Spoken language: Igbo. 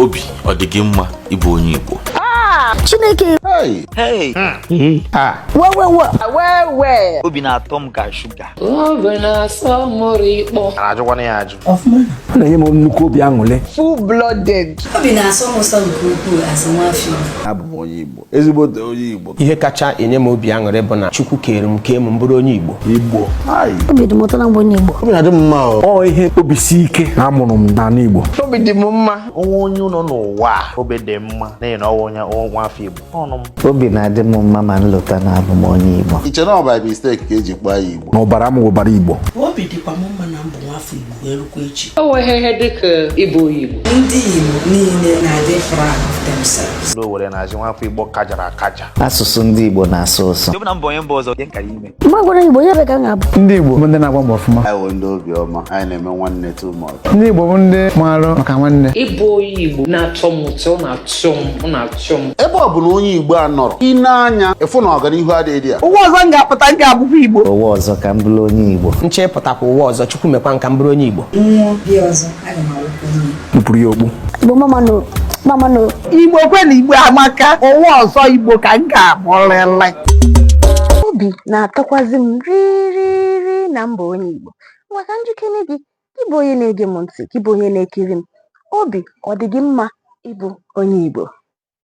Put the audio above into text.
Obi ọ dị gị mma ịbụ onye Igbo? Chineke. Hey! Wewewe. Well. Obi na-atọ m ka shuga. Obi na-asọ mụrụ ikpọ. Na-ajụkwana ya ajụ. Ọ na-enye m nnukwu obi aṅụrị. Full blooded. Obi na-asọ m ụsọ nke ukwuu asị nwafọ Igbo. Abụ m onye Igbo, ezigbote onye Igbo. Ihe kacha enye m obi aṅụrị bụ na Chukwu kere m, kee m bụrụ onye Igbo. Igbo. Obi dị m ụtọ na mbụ onye Igbo. Obi na-adị m mma o. Ọ ihe obi si ike na amụrụ m n'ala Igbo. Obi dị m mma. Onwe onye nọ n'ụwa a, obi dị mma n'ihi na ọnwa onye nwa afọ Igbo ọnụ m. Obi na-adị m mma ma m lọta na abụ m onye Igbo. Iche na ọ by mistake ka eji kpọọ ya Igbo. Na ọbara m wụbara Igbo. Obi dịkwa m mma na mbụ nwafọ Igbo wee rukwa echi. O nweghị ihe dịka ịbụ onye Igbo. Ndị Igbo niile na-adị proud of themselves. Ndị Owere na-azị nwafọ Igbo kajara akaja. Asụsụ ndị Igbo na-asọ ụsọ. Ọ bụ na mbụ onye mba ọzọ, ihe nkara ime. Mgbe gwara Igbo ya ebe ka m ga-abụ. Ndị Igbo bụ ndị na-agba mbọ ọfụma. Anyị wụ ndị obiọma, anyị na-eme nwanne too much. Ndị Igbo bụ ndị maara maka nwanne. Ịbụ onye Igbo na-atọ m ụtọ, ọ na-atọ m, ọ na-atọ m. Ebe ọ bụ na onye Igbo a nọrọ ị na-anya ịfụ na ọganihu adịghị dị ya. Ụwa ọzọ m ga-apụta, m ga-abụkwa Igbo. Ụwa ọzọ ka m bụrụ onye Igbo. Nche pụtakwa ụwa ọzọ, Chukwu mekwa nka m bụrụ onye Igbo. Nwụọ bịa ọzọ, aga m awụkwa onye Igbo. Kpụpụrụ ya okpu. Igbo mama no, mama no. Igbo kwenu, Igbo amaka. Ụwa ọzọ, Igbo ka m ga-abụrịrị. Obi na-atọkwazi m ririri na mba onye Igbo. Maka njikere gị, gị bụ onye na-ege m ntị, gị bụ onye na-ekiri m, obi ọ dị gị mma ịbụ onye Igbo?